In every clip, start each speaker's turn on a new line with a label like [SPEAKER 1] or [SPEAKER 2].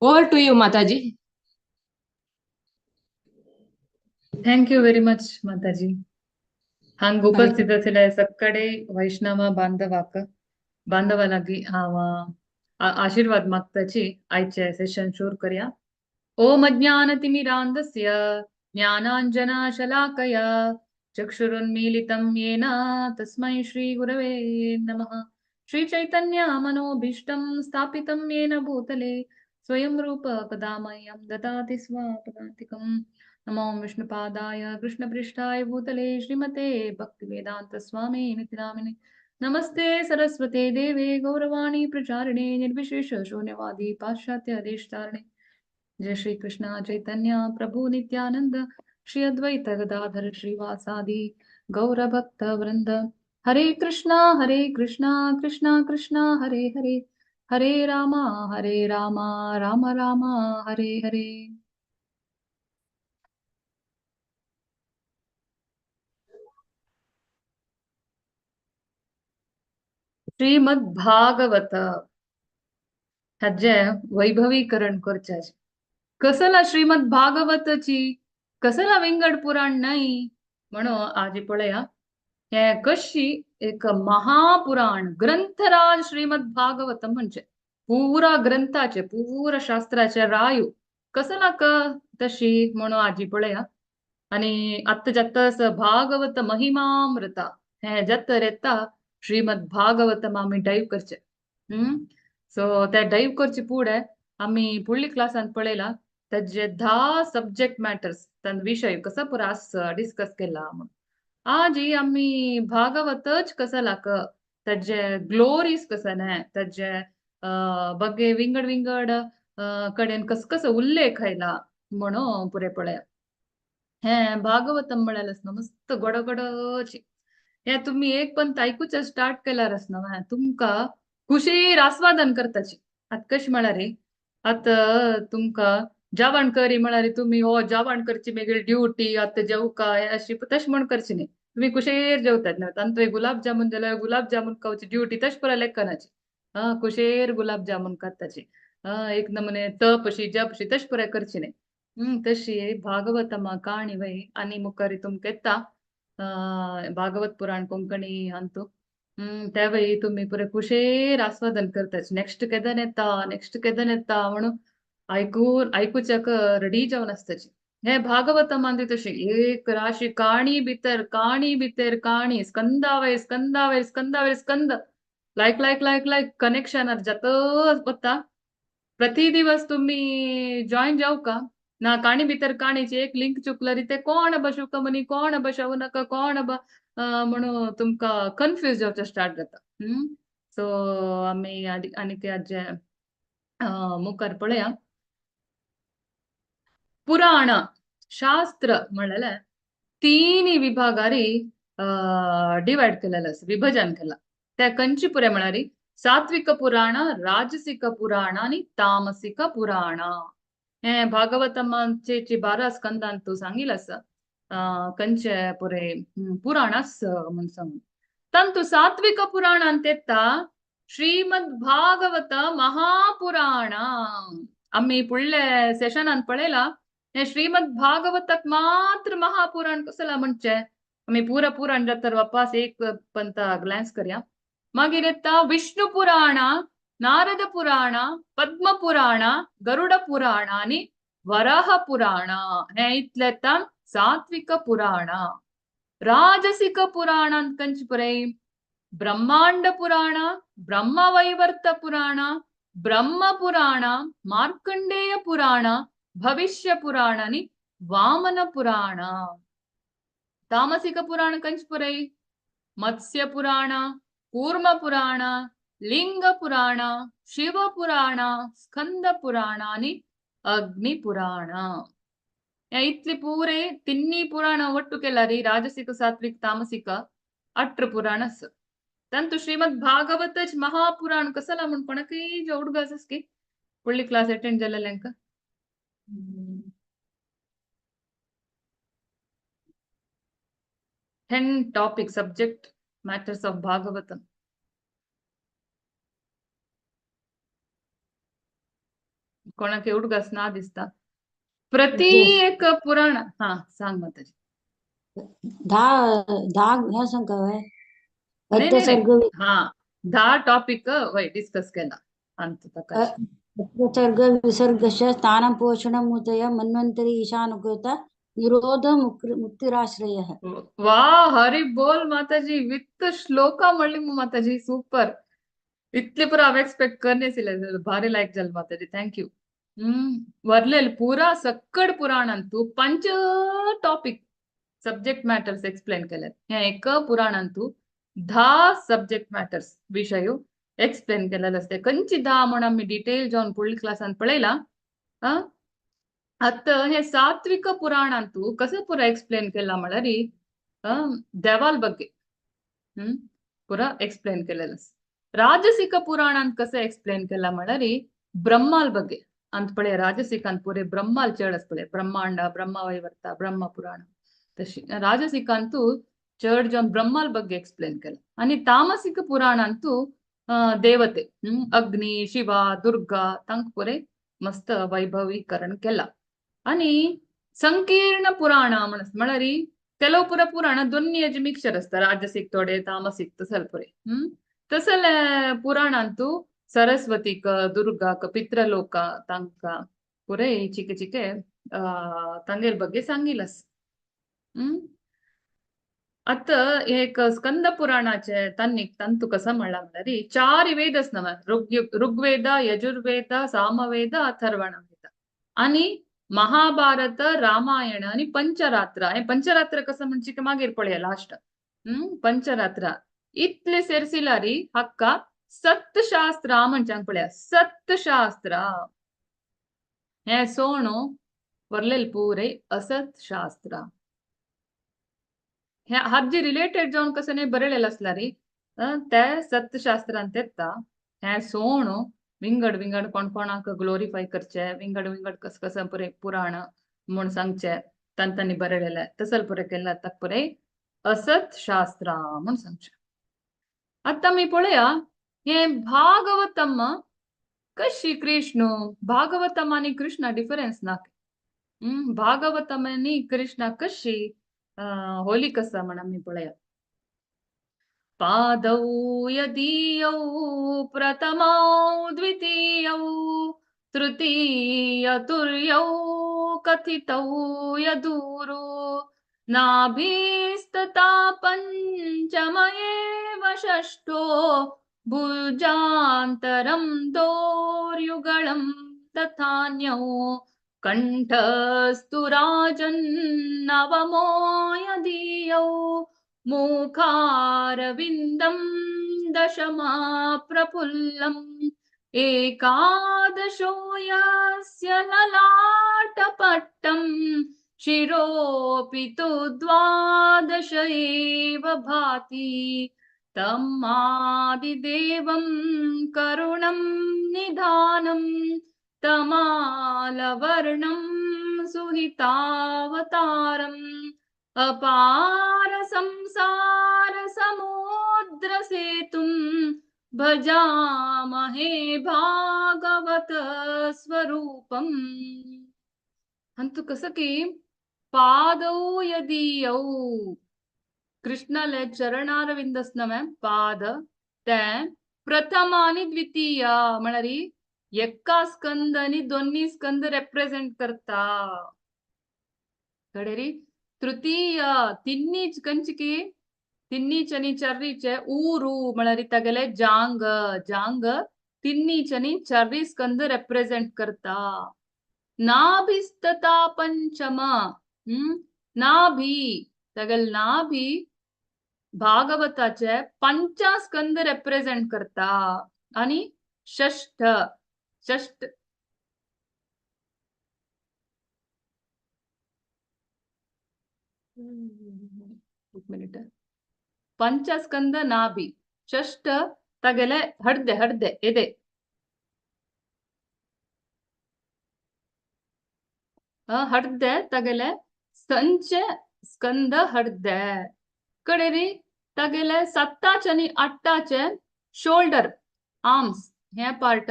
[SPEAKER 1] Over to you Mataji.
[SPEAKER 2] Thank you very much Mataji. हांगा उपस्थित असलेल्या सक्कडे वैष्णव बांधवाक बांधवा लागी हांव आशीर्वाद मागताची आयचे सेशन सुरू करया. ओम अज्ञानतिमिरान्धस्य ज्ञानाञ्जनशलाकया चक्षुरुन्मीलितं येन तस्मै श्रीगुरवे नमः. श्रीचैतन्य मनोभीष्टं स्थापितं येन भूतले स्वयं रूप कदा मह्यं ददाति स्वपदान्तिकम्. नमो विष्णुपादाय कृष्णपृष्ठाय भूतले श्रीमते भक्तिवेदांत स्वामी इति नामिने. नमस्ते सरस्वते देवे गौरवाणी प्रचारिणे निर्विशेष शून्यवादी पाश्चात्य देशतारिणे. जय श्री कृष्ण चैतन्य प्रभु नित्यानंद श्री अद्वैत गदाधर श्रीवासादि गौर भक्त वृंद. हरे कृष्णा कृष्णा कृष्णा हरे हरे, हरे रामा राम राम हरे हरे. श्रीमद भागवत हाजें वैभवीकरण करचें. कसला श्रीमद भागवतची कसला विंगड पुराण न्हय म्हणून आजी पळया. हे कशी एक महापुराण ग्रंथराज श्रीमद भागवत म्हणजे पुरा ग्रंथाचे पुरा शास्त्राचे रायू कसला क तशी म्हणून आजी पळया. आणि आत्ता जाता भागवत महिमामृता हे जाता येता श्रीमद भागवतम आमी डायव करचे. सो त्या डायव करचे पुढे आमी फुडली क्लासान पळयला ताजे 10 सब्जेक्ट मॅटर्स विषय कसा पुरा डिस्कस केला म्हणून. आजी आमी भागवतच कसं लाक ताजे ग्लोरीज कसं न्हय ताजे बगे विंगड विंगड कडेन कस कसो उल्लेख आयला म्हणून पुरे पळया. हे भागवतम म्हळ्यार न्हू मस्त गोडगोडची हे तुम्ही एक पण आयकूच स्टार्ट केल्यार न्हू तुमकां खुशीर आस्वादन करताची. आतां कशें म्हळ्यार आतां तुमकां जेवण करी म्हळ्यार तुमी हो जेवण करची मागीर ड्युटी आतां जेवका अशी तशें म्हण करची न्ही. तुमी कुशेर जेवतात न्हू. तांतूय गुलाब जामुन जाल्यार गुलाब जामुन खावची ड्युटी तशें पुरा लेखनाची. कुशेर गुलाब जामुन खाताची एक नमुने तप अशी जप अशी तशें पुराय करची न्ही. तशी भागवतमा काणी वय आनी मुखार तुमकां येता भागवत पुराण कोंकणी अंतू त्यावेळी तुम्ही पुरे कुशेर आस्वादन करताच. नेक्स्ट केदन येता नेक्स्ट केदन येता म्हणून आयकून आयकुच्याक रेडी जावन आसताची. हे भागवतमान तशी एक राशी काणी भितर काणी भितर काणी स्कंदावयर स्कंदावयर स्कंदावयर स्कंद लायक लायक लायक लायक कनेक्शनार जातच वता. प्रति दिवस तुम्ही जॉईन जाऊ का ना काणी भितर काणीची एक लिंक चुकल्यार ते कोण बशुका मनी कोण बशावू नाका कोण म्हणून तुमकां कन्फ्यूज जावचें स्टार्ट जाता. सो आमी आनीक आजे मुखार पळया. पुराण शास्त्र म्हणलेले तिन्ही विभागारी डिवायड केलेलं आसा, विभजन केला. त्या कंची पुरे म्हळ्यार सात्विक पुराण, राजसिक पुराण आनी तामसिक पुराण. हे भागवतमाचे 12 स्कंदांत सांगिल आसा कंचे पुरे पुराणास म्हूण सांगून. तांतू सात्विक पुराणांत येता श्रीमद भागवत महापुराण. आमी फुडले सेशनान पळयला हे श्रीमद भागवताक मात्र महापुराण कसला म्हणचे. आमी पुरा पुराण जाता वापस एक पंता ग्लॅन्स करया. मागीर येता विष्णु पुराण, नारद पुराण, पद्म पुराण, गरुड पुराण आनी वराह पुराण. हे इतले येता सात्विक पुराण. राजसिक पुराणांत कंच पुराय ब्रह्मांड पुराण, ब्रह्मवैवर्त पुराण, ब्रह्म पुराण, मार्कंडेय पुराण, भविष्य पुराण आनी वामन पुराण. तामसिक पुराण कंच पुराय मत्स्य पुराण, कूर्म पुराण, लिंग पुराण, शिव पुराण, स्कंद पुराण आनी अग्नि पुराण. हे इतले पुरे तिन्ही पुराण ಒಟ್ಟು केल्यार राजसिक सात्विक तामसिक 18 पुराण आसा. तांतू श्रीमद भागवतच महापुराण कसला म्हण कोणाकय जो उडगास की फुडली class attend जालेल्यांक. 10 topic subject matters of Bhagavatam. कोणाक उडगास ना दिसता. प्रति
[SPEAKER 1] Yes.
[SPEAKER 2] एक पुराण. हा सांग माताजी.
[SPEAKER 1] 10 10 ह्या सांग काय?
[SPEAKER 2] नाही नाही
[SPEAKER 1] सर्ग
[SPEAKER 2] नाही, हा 10 टॉपिक वय डिस्कस केला अंत तकाची.
[SPEAKER 1] सर्ग विसर्गश स्थानं पोषणं मुतय मन्वन्तरी ईशानुकृत निरोध मुक्तिराश्रयः.
[SPEAKER 2] वा हरी बोल माताजी, विथ श्लोका म्हणली माताजी, सुपर. इतले पुरा हांव एक्सपेक्ट करनेसिले, भारी लायक जालें माताजी, thank you. वरलेल पुरा सक्कड पुराणांतू पंच टॉपिक सब्जेक्ट मॅटर्स एक्सप्लेन केल्यात. हे एक पुराणांतू 10 सब्जेक्ट मॅटर्स विषय एक्सप्लेन केलेले असते. खंयची 10 म्हण आमी डिटेल जावन फुडल्या क्लासान पळयला. आतां हे सात्विक पुराणांतू कसं पुरा एक्सप्लेन केला म्हळ्यार देवाल ಬಗ್ಗೆ पुरा एक्सप्लेन केलेलं. राजसिक पुराणांत कसं एक्सप्लेन केला म्हळ्यार ब्रह्माल ಬಗ್ಗೆ ಅಂತ पळय. राजसिकांत पुरे ब्रह्माल चड आसा पळय, ब्रह्मांड, ब्रह्मवैवर्त, ब्रह्म पुराण. तशी राजसिकांतू चड जावन ब्रह्माल ಬಗ್ಗೆ एक्सप्लेन केला. आणि तामसिक पुराणांतू देवते अग्नी, शिवा, दुर्गा तांक पुरे मस्त वैभवीकरण केला. आणि संकीर्ण पुराण म्हळ्यार ಕೆಲವು ಪುರ ಪುರಾಣ दोन्ही हेजे मिक्सचर असता, राजसिक थोडे तामसिक तसल पुरे. तसले पुराणांतू सरस्वतीक, दुर्गाक, पितृलोक तांका पुरे चिके चिके तांगेल ಬಗ್ಗೆ सांगिलास. आतां एक स्कंद पुराणाचे तांणी तांतू कसं म्हणलां म्हळ्यार चार वेद आसना, ऋग्वेद, यजुर्वेद, सामवेद, अथर्वण वेद आणि महाभारत, रामायण आणि पंचरात्र. हे पंचरात्र कसं म्हणजे की मागीर पळया लास्ट. पंचरात्र इतले सेरसिलारी हक्का सत्शास्त्र म्हणच्यान पळया. सत्शास्त्र हे सोणो वरलेल पुरे असत शास्त्र. हे हाजी रिलेटेड जावन कसं न्ही बरयलेलें आसला री ते सत्शास्त्रांत येता. हे सोणो विंगड विंगड कोण कोणाक ग्लोरिफाय करचे, विंगड विंगड कस कसं पुरे पुराण म्हूण सांगचे तांतांनी बरयलेलें तसल पुरे केल्लें ताका पुरे असत शास्त्र म्हूण सांगचे. आतां आमी पळया हे भागवतम कशी कृष्ण, भागवतम आनी कृष्णा डिफरन्स ना. भागवतम आनी कृष्णा कशी होली कसा म्हण आमी पळया. पादौ यदीयौ प्रथमौ द्वितीयौ तृतीयतुर्यौ कथितौ यदूरु नाभिस्तथा पंचम एव षष्ठो भुजान्तरं दोर्युगलं तथान्यौ कंठस्तु राजन्नवमो यदीयौ मुखारविन्दं दशमा प्रफुल्लम् एकादशो यस्य ललाटपट्टं शिरोऽपि तु द्वादश एव भाति तम् आदिदेवं करुणं निधानं तमालवर्णं सुहितावतारम् अपार संसार समुद्र सेतुं भजामहे भागवत स्वरूपम. अंतु कसं की पादौ यदीयौ कृष्णाले चरणारविंदस्न मॅम पाद ते प्रथम आणि द्वितीय म्हळ्यार एका स्कंद आणि दोन्ही स्कंद रेप्रेझेंट करता. कळ्ळें? तृतीय तिन्ही कंचकी तिन्हीच आणि चारीचे ऊरू म्हळ्यार तागेले जांग जांग तिन्हीच आणि चारी स्कंद रेप्रेझेंट करता. नाभिस्तथा पंचम नाभी तागेले नाभी भागवताचे पंचस्कंद रेप्रेझेंट करता. आणि षष्ठ षष्ठ एक मिनिट पंचस्कंद नाभी षष्ठ तागेले हडदे हडदे एदे हडदे तागेले संचे स्कंद हडदे कडेरी तागेले सत्ताचे आनी आठ्ठाचे शोल्डर आर्म्स हे पार्ट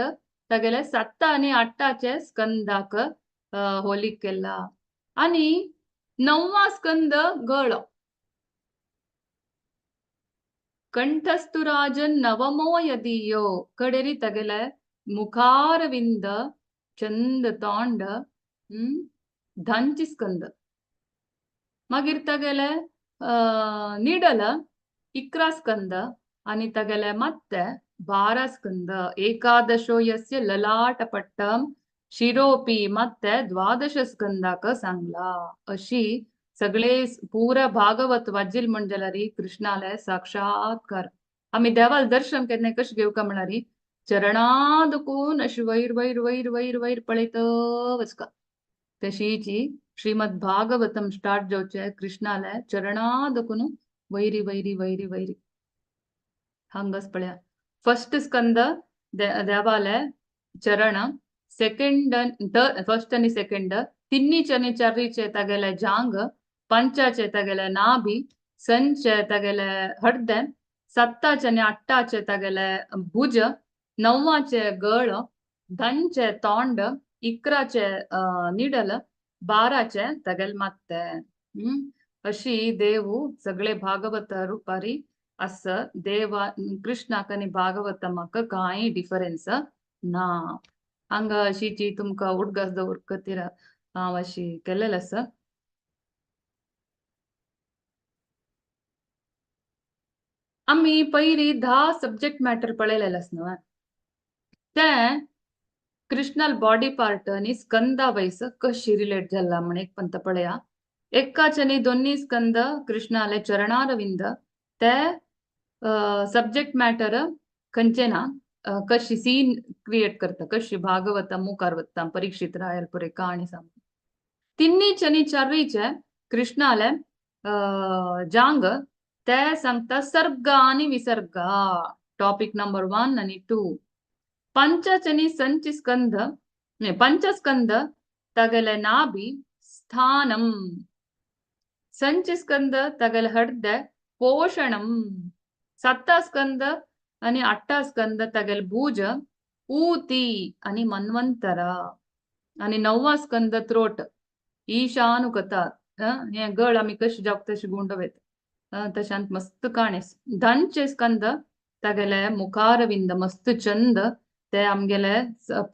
[SPEAKER 2] तागेले 7 आनी 8 स्कंदाक होलीक केला आनी 9वा स्कंद गळो. कंठस्तुराजन नवमो यदीयो कडेरी तगेले मुखारविंद चंद तोंड धांची स्कंद. मागीर तगेले निडल 11 स्कंद आनी तगेले मत्ते 12 स्कंद. एकादशो यस्य ललाटपट्टम शिरोपी मत्ते 12 स्कंदाक सांगला. अशी सगळे पुरा भागवत वाजील म्हण जाल्यार कृष्णाले साक्षात्कार. आमी देवाल दर्शन केन्ना कशें घेवका म्हळ्यार चरणा दुकून अशी वयर वयर वयर वयर वयर पळयत वचका. तशीची श्रीमद भागवतम स्टार्ट जावचे कृष्णाले चरणा दुकून वयरी वयरी वयरी वयरी हांगाच पळया. फर्स्ट स्कंद देवाले चरण, सेकंड फर्स्ट आनी सेकंड तिन्नीचे आनी चारीचे तागेले जांग, पंचाचे तागेले नाभि, संचे तागेले हड्डे, 7 आनी 8 तागेले भुज, 9 गळ, 10 तोंड, 11 निडल, 12 तागेले मात्ते. अशी देव सगळे भागवत रुपारी अस देवा कृष्णाक आनी भागवतमाक कांय डिफरन्स ना. हांगा अशीची तुमकां उडगास दवर खातीर हांव अशी केल्लें आसा. आमी पयली 10 सब्जेक्ट मॅटर पळयलेले आसा न्हू, ते कृष्णाल बॉडी पार्ट आनी स्कंदा वयस कशी रिलेट जाला म्हण एक पंत पळया. एकाच आनी दोन्ही स्कंद कृष्णाले चरणारविंद ते सब्जेक्ट मॅटर खंयचे ना कशी सीन क्रिएट करता, कशी भागवता मुखार वता परीक्षित रायल पुरे कहाणी सांग. तिन्नीचे आनी चारीचे कृष्णाले जांग ते सांगता सर्ग आनी विसर्ग, टॉपिक नंबर 1 आनी 2. पंचाचे आनी संची स्कंद पंचस्कंद तागेले नाभि स्थानम, संची स्कंद तागेले हड्डे पोषणम, 7 स्कंद आनी 8 स्कंद तागेले भुज ऊती आनी मन्वंतर आनी 9 स्कंद त्रोट ईशानुकथा. हे गळ आमी कशी जावक तशी गुंडवेत तशांत मस्त काणेस. 10 स्कंद तागेले मुखारविंद मस्त चंद ते आमगेले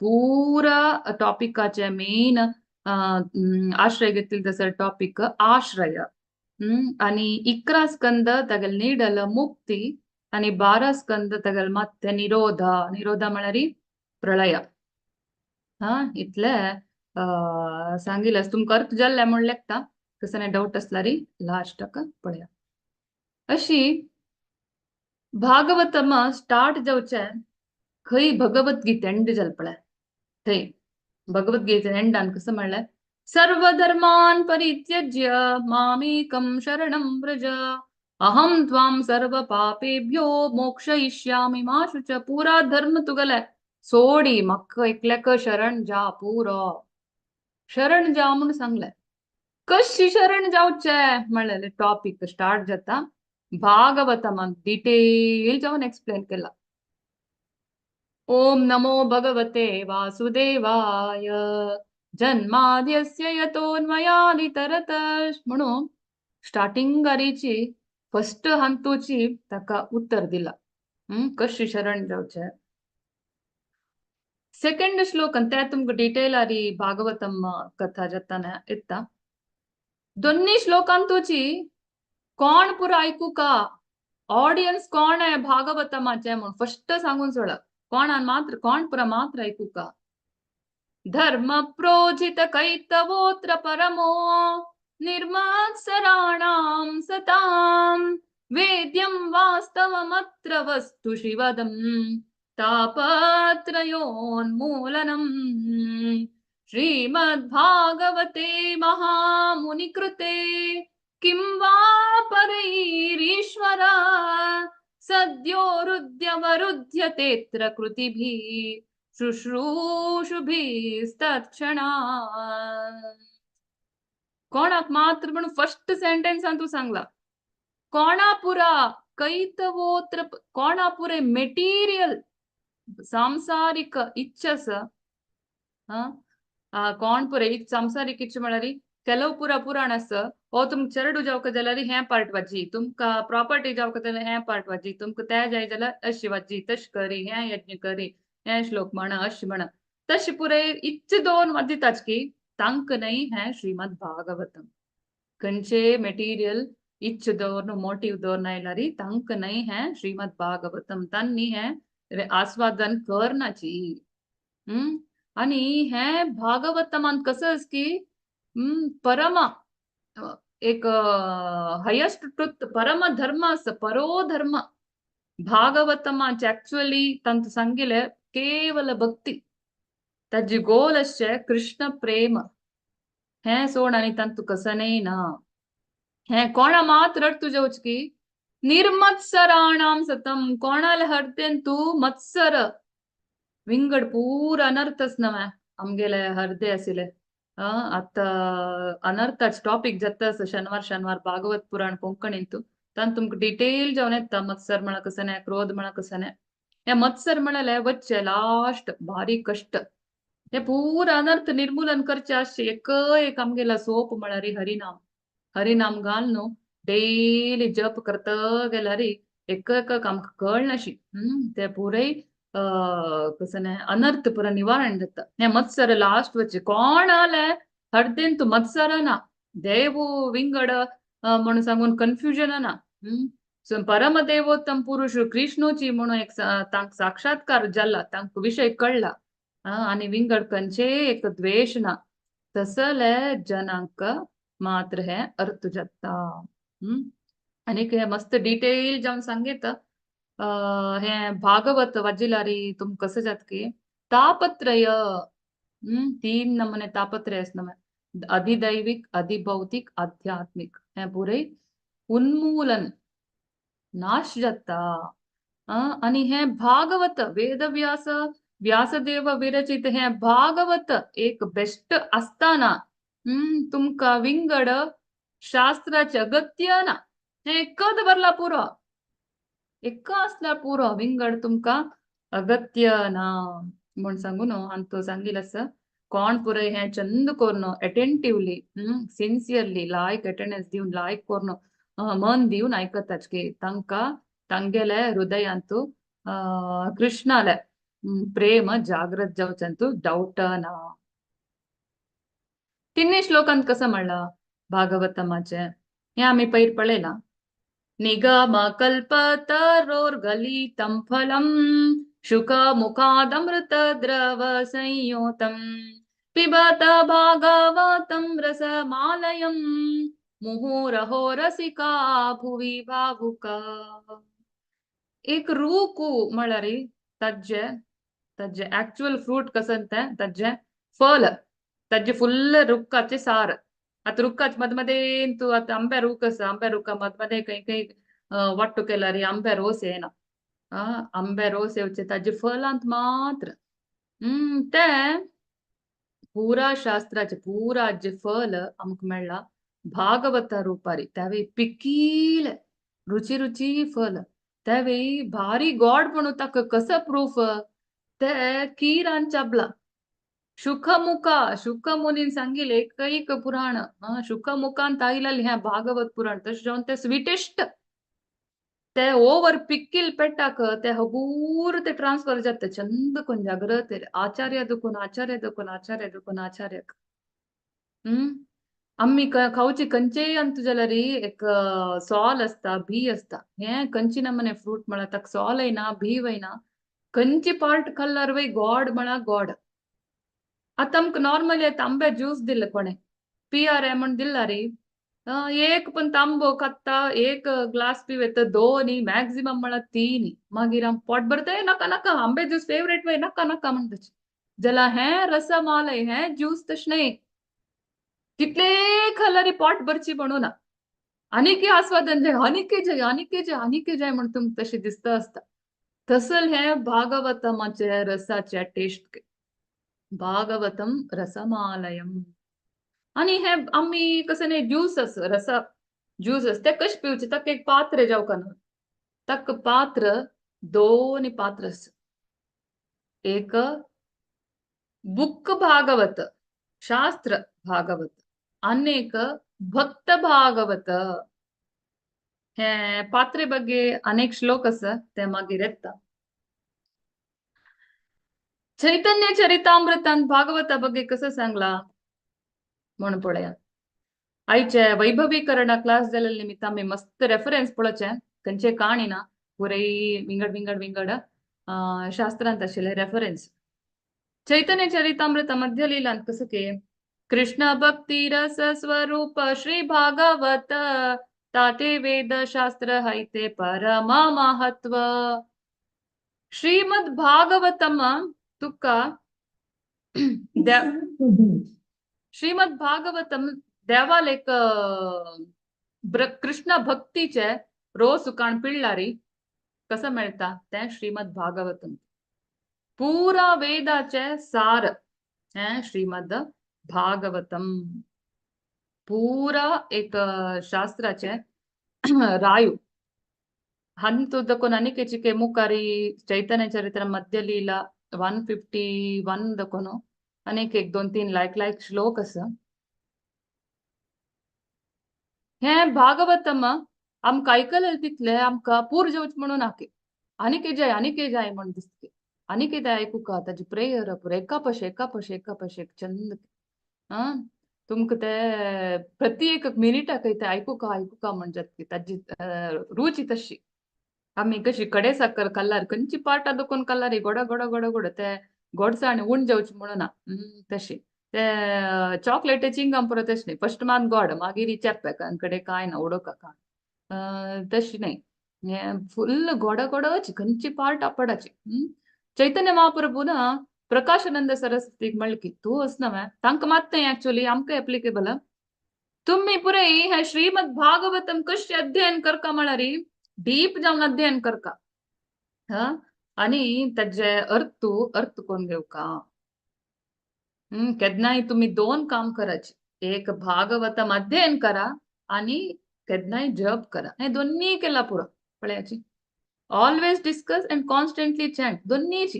[SPEAKER 2] पुरा टॉपिकाचे मेन आश्रय घेतले तसो टॉपिक आश्रय. आनी 11 स्कंद तागेले निडल मुक्ती आनी 12 स्कंद तागेले मात्ते निरोध. निरोध म्हळ्यार प्रळय. हा इतले सांगिल्लें तुमकां अर्थ जाल्लें म्हूण लेखता, कसले डावट आसल्यार लास्टाक पळया. अशी भागवतम स्टार्ट जावचें खंय भगवद्गीता एंड जाल पळय, थंय भगवद्गीते एंडान कसं म्हणलें, सर्वधर्मान परित्यज्य मामेकं शरणं व्रज अहं त्वां सर्व पापेभ्यो मोक्षयिष्यामि मा शुच. पुरा धर्म तुगेले सोडी म्हाका एकल्याक शरण जा, पुरो शरण जा म्हूण सांगलें. कशी शरण जावचें म्हणलें टॉपिक स्टार्ट जाता भागवतमान डिटेल जावन एक्सप्लेन केला. ओम नमो भगवते वासुदेवाय जन्माद्यस्य यतोन्मयादितरत म्हणून स्टार्टिंगारीची फर्स्ट हांतूची ताका उत्तर दिला कशी शरण जावचें. सेकंड श्लोक ते तुमकां डिटेल आरी भागवतम कथा जाताना येता. दोन्ही श्लोकांतूची कोण पुरा आयकू का, ऑडियन्स कोण आहे भागवतमाचे म्हूण फर्स्ट सांगून सोडा. कोणान मात्र कोण पुरा मात्र आयकू का. धर्म प्रोजित कैतवोत्र परमो निर्मत्सराणां सतां वेद्यं वास्तवमत्र वस्तु शिवदं तापत्रयोन्मूलनम्. श्रीमद्भागवते महामुनिकृते किं वा परैरीश्वर सद्यो रुद्यवरुध्यतेऽत्र कृतिभिः शुश्रूषुभिस्तत्क्षणात्. कोणाक मात्र म्हणून फर्स्ट सेंटेन्सान तूं सांगला कोणापुरा कैतवोत्र कोणापुरे मेटीरियल सांसारिक इच्छस कोण पुरे सांसारिक इच्छा म्हळ्यार ಕೆಲವು ಪುರ ಪುರಾಣ आसा हो तुमकां चेरडू जावका जाल्यार हें पार्ट वाची, तुमकां प्रॉपर्टी जावका जाल्यार हें पार्ट वाची, तुमकां तें जाय जाल्यार अशी वाची, तशें करी, हें यज्ञ करी, हें श्लोक म्हणा, अशें म्हणा, तशें पुराय इच्छ दोन वाजिताच की तांकां न्हय हें श्रीमद भागवतम. खंयचे मेटिरियल इच्छ दवरन मोटिव दवरन आयल्यार तांकां न्हय हें श्रीमद भागवतम, तांणी हें आस्वादन करनाची. आनी हें भागवतमान कसं आसा की परम एक हायेस्ट ट्रुथ, परम धर्म आसा, परो धर्म. भागवतमाचे एक्चुअली तांतू सांगिल्लें केवल भक्ती, ताजी गोल आसचें कृष्ण प्रेम. हें सोड आनी तांतू कसनय ना. हें कोणा मात रडतू जावचें की निर्मत्सराणाम सतम, कोणाले हरतेन तूं मत्सर विंगड पूर अनर्थच नव्हे आमगेले हरदे आशिल्ले. आतां अनर्थाच टॉपीक जाता आसा शनिवार शनिवार भागवत पुराण कोंकणींतू, तातूंत तुमकां डिटेल जावन येता मत्सर म्हणा कसं न्हय, क्रोध म्हणा कसं न्हय. हे मत्सर म्हळ्यार वच्चे लास्ट भारी कश्ट, हे पूर अनर्थ निर्मूलन करचे आसचे एक एक आमगेला सोप म्हळ्यार हरिनाम. हरिनाम घाल न्हू डेली जप करता गेल्यार एक एक आमकां कळनाशी ते पुराय कसं न्हय अनर्थ पुरा निवारण जाता. हे मत्सर लास्ट वच्चे कोण आले हरदेन तूं मत्सर ना, देव विंगड म्हणून सांगून कन्फ्युजन ना. परमदेवोत्तम पुरुष कृष्णूची म्हणून एक तांकां साक्षात्कार जाला, तांकां विशय कळ्ळा आनी विंगड खंयचे एक द्वेश ना, तसले जनांक मात्र हे अर्थ जाता. आनीक हे मस्त डिटेल जावन सांगीत हे भागवत वाजिलारी तुमकां कसं जाता की तापत्रय, तीन नमुने तापत्रय आसा नवे, अधिदैविक, अधिभौतिक, आध्यात्मिक. हें पुराय उन्मूलन नाश जाता. आनी हें भागवत वेदव्यास व्यासदेव विरचित हें भागवत एक बेस्ट आसतना तुमकां विंगड शास्त्राचे अगत्य ना. हें एकच भरला पुरो, एक आसल्यार पुरो, विंगड तुमकां अगत्य ना म्हूण सांगून हांव सांगील आसा. कोण पुराय हें चंद करून अटेंटिवली, सिन्सियरली लायक अटेंडन्स दिवन लायक करून मन दिवन आयकताच की तांकां तांगेले हृदयांतू कृष्णाले प्रेम जागृत जावचें डावट ना. तिन्ही श्लोकांत कसं म्हणलां भागवतमाचें हें आमी पयर पळयलां. निगमकल्पतरोर्गलितं फलं शुकमुखादमृतद्रवसंयुतं पिबत भागवतं रसमालयं मुहुरहो रसिका भुवि भावुका. एक रूकू म्हळ्यार ताजें ताजें एक्चुअल फ्रूट कसं तें ताजें फल, ताजें फुल्ल रुखाचें सार. आतां रुखाचे मद मदें तूं आतां आंब्या रूख आसा, आंब्या रुखा मद मदें खंय खंय वाट्टू केल्यार आंब्या रोस येना, आंब्या रोस येवचे ताजे फलांत मात्र. तें पुरा शास्त्राचें पुरा जें फल आमकां मेळ्ळां भागवता रुपारी, त्यावेळी पिकील रुची रुची फल, त्यावेळी भारी गोड म्हणून ताका कसं प्रूफ ते किरान चाबला. शुकमुखा, शुकमुनीन सांगिल्लें एक एक पुराण, शुकमुखान तायिल्लें हें भागवत पुराण, तशें जावन तें स्वीटेस्ट, ते ओवर पिक्कील पेटाक ते हगूर ते ट्रान्सफर जाता चंद कोन जाग्रत आचार्य दुखून आचार्य दुखून आचार्य दुखून आचार्यक. आमी खावची खंयचेय अंतू जाल्यार एक सॉल आसता, बी आसता, हें खंयची नमने फ्रूट म्हळ्यार ताका सॉलय ना, बी वयना, खंयची पार्ट खाल्ल्यार वय गोड म्हळ्यार गोड. आतां आमकां नॉर्मली आतां आंब्या ज्यूस दिले कोणें पियार म्हण दिला रे, एक पण तांबो खाता, एक ग्लास पिवेता, दोन मॅक्झिमम म्हळ्यार तीन, मागीर आम पोट भरता, नाका नाका आंबे ज्यूस फेवरेट वय नाका नाका म्हणटा. जाल्यार हें रसमालय हें ज्यूस तशें न्हय, कितले खाल्यार पोट भरची म्हणून ना, आनीकय आस्वादन जाय, आनीकय जाय, आनीकय जाय, आनीकय जाय म्हण तुमकां तशें दिसता आसता. तसल हें भागवतमाचें रसाचें टेस्ट, भागवतम रसमालयम. आनी हें आमी कसं न्ही ज्यूस आसा, रसा ज्यूस आसा, तें कशें पिवचें, ताका एक पात्र जावका न्हू, ताका पात्र दोन पात्र आसा. एक बुक भागवत, शास्त्र भागवत आनी एक भक्त भागवत. हे पात्रे ಬಗ್ಗೆ अनेक श्लोक आसा, ते मागीर येता. चैतन्य चरितामृतान भागवता ಬಗ್ಗೆ कसं सांगला म्हणून पळया. आयचे वैभवीकरण क्लास जाल्ले निमित्त आमी मस्त रेफरन्स पळोवचे, खंयचे काणी ना, पुराय विंगड विंगड विंगड शास्त्रांत आशिल्ले रेफरन्स. चैतन्य चरितामृत मध्य लीलांत कसं की कृष्ण भक्ती रस स्वरूप श्री भागवत ताते वेद शास्त्र हैते परम महत्व. श्रीमद भागवतम तुका श्रीमद भागवतम देवाल एक कृष्ण भक्तीचे रोस उकाण पिळ्ळारी कसं मेळटा तें श्रीमद भागवतम. पुरा वेदाचे सार हें श्रीमद भागवतम. पुरा एक शास्त्राचे रायू हंतुदकोन अनिके चिके मुखारी चैतन्य चरित्र मध्य लीला 151 दकोनो अनेक एक दोन तीन लायक लायक श्लोक आसा. हें भागवतम आमकां आयकलें तितलें आमकां पूर जेवच म्हणून नाके, आनीक जाय आनीक जाय म्हण दिसता, आनीक कितें आयकुका ताजी प्रेयर पुरो एका पशे एका पशे एका पशे एक चंद. आं तुमकां ते प्रति एक मिनिटाक ते आयकुका आयकुका म्हण जाता ताजी रुची तशी. आमी कशी कडे साकर खाल्ल्यार खंयची पार्ट दुखून खाल्ल्यार गोड गोड गोड गोड ते गोडसाण उण जेवची म्हणून ना तशी. ते चॉकलेट चिंगम पुरो तशें न्ही, फस्ट मात गोड मागीर चेप्पे कडेन कांय ना उडोवका कांय तशी न्ही, हें फुल्ल गोड गोडची खंयची पार्ट आपडाची. चैतन्य महाप्रभू ना प्रकाशानंद सरस्वतीक म्हणली तूं वचना मॅ तांकां मात न्ही एक्चुअली आमकां एप्लिकेबल. तुम्ही पुराय हे श्रीमद भागवतम कशें अध्ययन करका म्हळ्यार डीप जावन अध्ययन करका हा आनी ताजे अर्थ अर्थ कोन्न घेवका. केन्नाय तुमी दोन काम करायचे, एक भागवतम अध्ययन करा आनी केन्नाय जप करा, हे दोन्ही केला पुरो पळयाची. Always discuss and constantly chant दोन्हीची,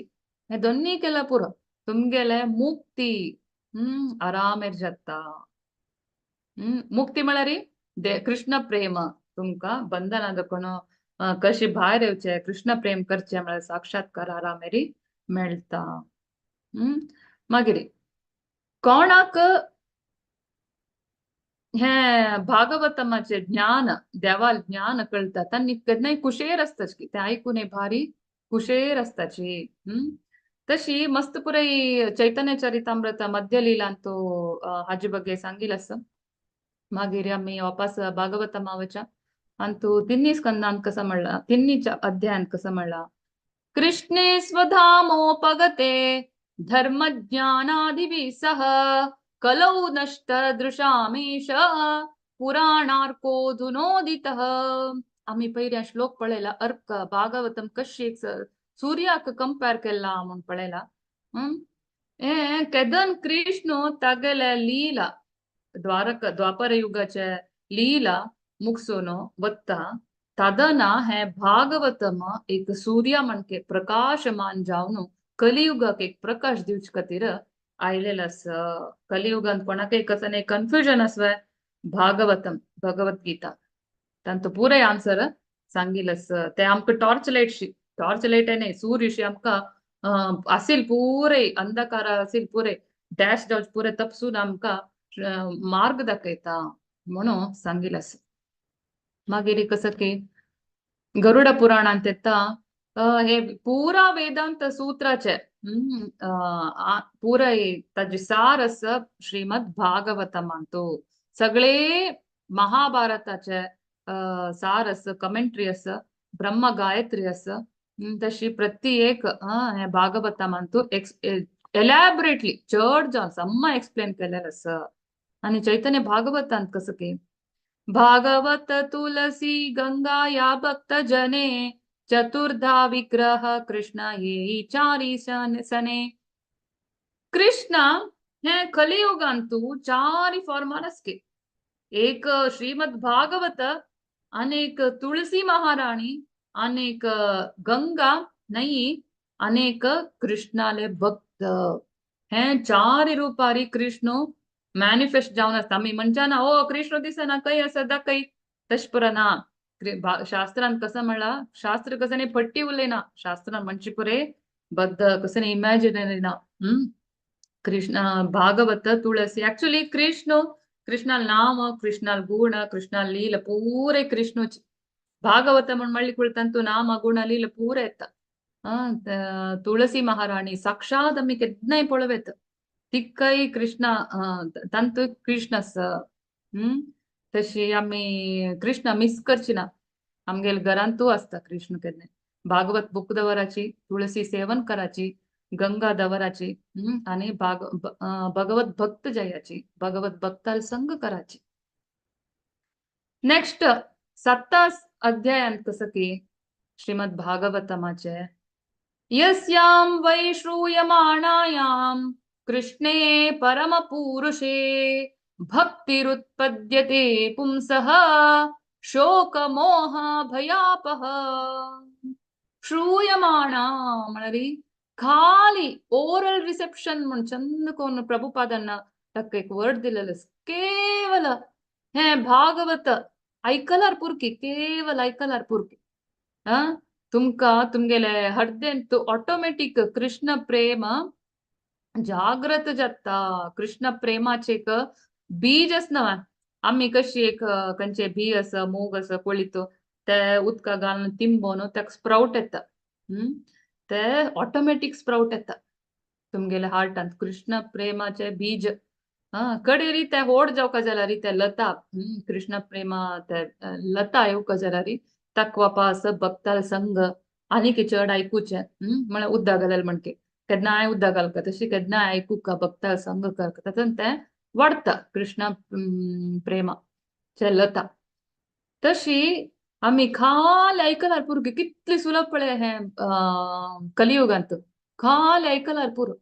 [SPEAKER 2] हे दोन्ही केला पुरो तुमगेले मुक्ती आरामेर जाता. मुक्ती म्हळ्यार कृष्ण प्रेम तुमकां बंधना दाखोवन कशी भायर येवचे कृष्ण प्रेम करचे म्हळ्यार साक्षात्कार आरामेरी मेळटा. मागीर कोणाक हे भागवतमाचे ज्ञान देवाल ज्ञान कळटा तांणी केन्नाय कुशेर आसताची, ते आयकून भारी कुशेर आसताची. तशी मस्त पुराय चैतन्य चरितामृत मध्य लीलांत हाजे ಬಗ್ಗೆ सांगिल आसा. मागीर आमी वापस भागवतमा वच्या अंतु तिन्ही स्कंदांत कसं म्हणला, तिन्ही अध्यायांत कसं म्हणला, कृष्णे स्वधामोपगते धर्मज्ञानादिभिः सह कलौ नष्ट दृशामेष पुराणार्कोऽधुनोदितः. आमी पयल्या श्लोक पळयला अर्क भागवतम कशी एक सूर्याक कंपेर केला म्हूण पळयला. हे केदन कृष्ण तागेले लीला द्वारक द्वापर युगाचे लीला मुगसून वत्ता तदना हे भागवतम एक सूर्या म्हणके प्रकाशमान जावन कलियुगाक एक प्रकाश दिवचे खातीर आयलेलो आसा. कलियुगांत कोणाकय कसं कन्फ्युजन आसवे भागवतम भगवद्गीता तांचो पुराय आन्सर सांगिल आसा. ते आमकां टॉर्च लायटशी, टॉर्च लायट न्ही सूर्यशी आमकां आसील पुराय अंधकार आसील पुराय डॅश जावचे पुराय तपसून आमकां मार्ग दाखयता म्हणून सांगिल आसा. मागीर कसं की गरुड पुराणांत येता हे पुरा वेदांत सूत्राचे पुराय ताजे सार आसा श्रीमद भागवतमांतु. सगळे महाभारताचे सार आसा, कमेंट्री आसा, ब्रह्म गायत्री आसा, तशी प्रति एक हे भागवतमांतु एलॅबरेटली चड जावन सम्म एक्सप्लेन केलेलें आसा. आनी चैतन्य भागवतांत कसं की भागवत तुलसी गंगा या भक्त जने चतुर्धा विग्रह कृष्ण येई चारी सने. कृष्ण हे कलियुगांतु चारी फॉर्मान आसके, एक श्रीमद भागवत अनेक तुळसी महाराणी अनेक गंगा नई अनेक कृष्णाले भक्त. हे चार रुपारी कृष्ण मॅनिफेस्ट जावन आसता. आमी म्हणच्या ना ओ कृष्ण दिसना खंय आसा दाखय, तशें पुरो ना. शास्त्रान कसं म्हणला, शास्त्र कसं नाही पट्टी उलयना, शास्त्रान म्हणचे पुरे बद्द कसं नाही इमॅजिनरी ना. कृष्ण भागवत तुळसी ऍक्च्युली कृष्ण, कृष्णाल नाम, कृष्णाल गुण, कृष्णाल लीला पूरे कृष्णची. भागवत म्हण म्हणली कुळतंतु नाम गुण लीला पूरे येता. तुळसी महाराणी साक्षात आमी केन्नाय पळोवं तिकाय कृष्ण तांतू कृष्ण आसा. तशी आमी कृष्ण मिस करची ना, आमगेले घरांतू आसता कृष्ण केन्नाय. भागवत बुक दवराची, तुळसी सेवन कराची, गंगा दवराची आणि भगवत भक्त जयाची, भगवत भक्ताल संग कराची. नेक्स्ट 27 अध्यायांत कसं की श्रीमद भागवतमाचे यस्यां वै श्रूयमाणायां कृष्णे परमपुरुषे भक्तिरुत्पद्यते पुंसः शोकमोह भयापह. श्रूयमाणा म्हळ्यार खाली ओरल रिसेप्शन म्हण चंद कोण प्रभुपादांना ताका एक वर्ड दिलेलं, केवल हे भागवत ऐकलार पुरकी, केवल ऐकलार पुरकी. हा तुमका तुमगेले हृदयंत ऑटोमॅटिक कृष्ण प्रेम जाग्रत जाता. कृष्ण प्रेमाचे एक बीज आसना. आमी कशी एक खंयचे बी आसा, मूग आसा, कोळीत ते उदका घालून तिंबोवन ताका स्प्राउट येता. ते ऑटोमॅटीक स्प्राउट येता तुमगेले हार्टांत कृष्ण प्रेमाचे बीज. हा कडेरी ते होड जावका जाल्यार ते लता, कृष्ण प्रेमा ते लता येवका जाल्यार ताका वापास भक्ताल संग आनीक चड आयकुचें. म्हळ्यार उद्दा घालल म्हणके केन्नाय उद्दा घालका तशी केन्नाय आयकुका भक्ताल संग करका, तातूंत तें वाडटा कृष्ण प्रेमाचे लता. तशी आमी खाली आयकलार पुरो, कितली सुलभ पळय हें कलियुगांत, खाली आयकलार पुरो.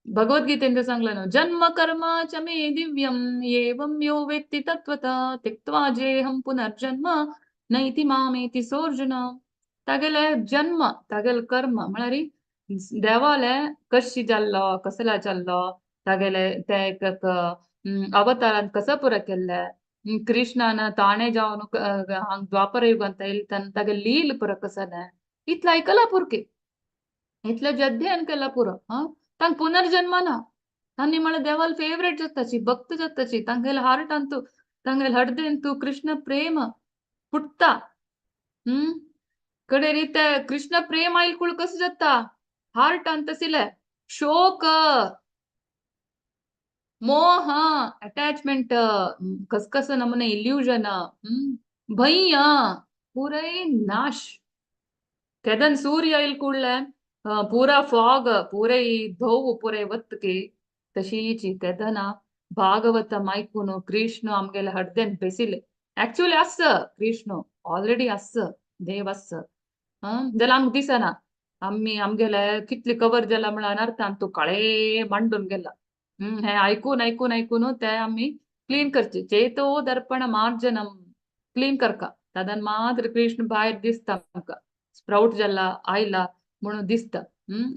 [SPEAKER 2] भगवद्गीतेन सांगलें न्हू, जन्म कर्म च मे दिव्यम एवं यो वेत्ति तत्त्वतः त्यक्त्वा जेहं पुनर्जन्म नैति मामेति सोऽर्जुन. तागेले जन्म तागेले कर्म म्हळ्यार देवाले कशी जाल्लो, कसला जाल्लो, तागेले ते एक अवतारान कसो पुरो केल्ले, कृष्णान ताणें जावन हांग द्वापर युगांत येयले तेन्ना तागे लील पुरो कसलें, इतलें आयकलां पुरकी, इतलें अध्ययन केलां पुरो. हा तांकां पुनर्जन्म ना. तांणी म्हळ्यार देवाल फेवरेट जाताची, भक्त जाताची, तांगेले हार्टांतू तांगेले हृदयंतू कृष्ण प्रेम फुटता. कडेरी ते कृष्ण प्रेम आयल कुळ कसं जाता हार्टांत तसिले शोक मोह अटॅचमेंट कसकस नमूने इल्युजन भय पुराय नाश. केदन सूर्य आयल कुडले पुरा फॉग पुराय धोव पुराय वतकी तशीची तेदना भागवत ऐकून कृष्ण आमगेले हृदयन बेसिले. ऍक्च्युअली आस कृष्ण ऑलरेडी आस, देव आस, जाल्यार आमकां दिसना. आमी आमगेले कितले कवर जाला म्हळ्यार अनर्थान तूं काळे मांडून गेला. हे ऐकून ऐकून ऐकून ते आमी क्लीन करचे. चेतो दर्पण मार्जनम क्लीन करका, तादन मात्र कृष्ण भायर दिसता आमकां, स्प्राउट जाला आयला म्हणून दिसता.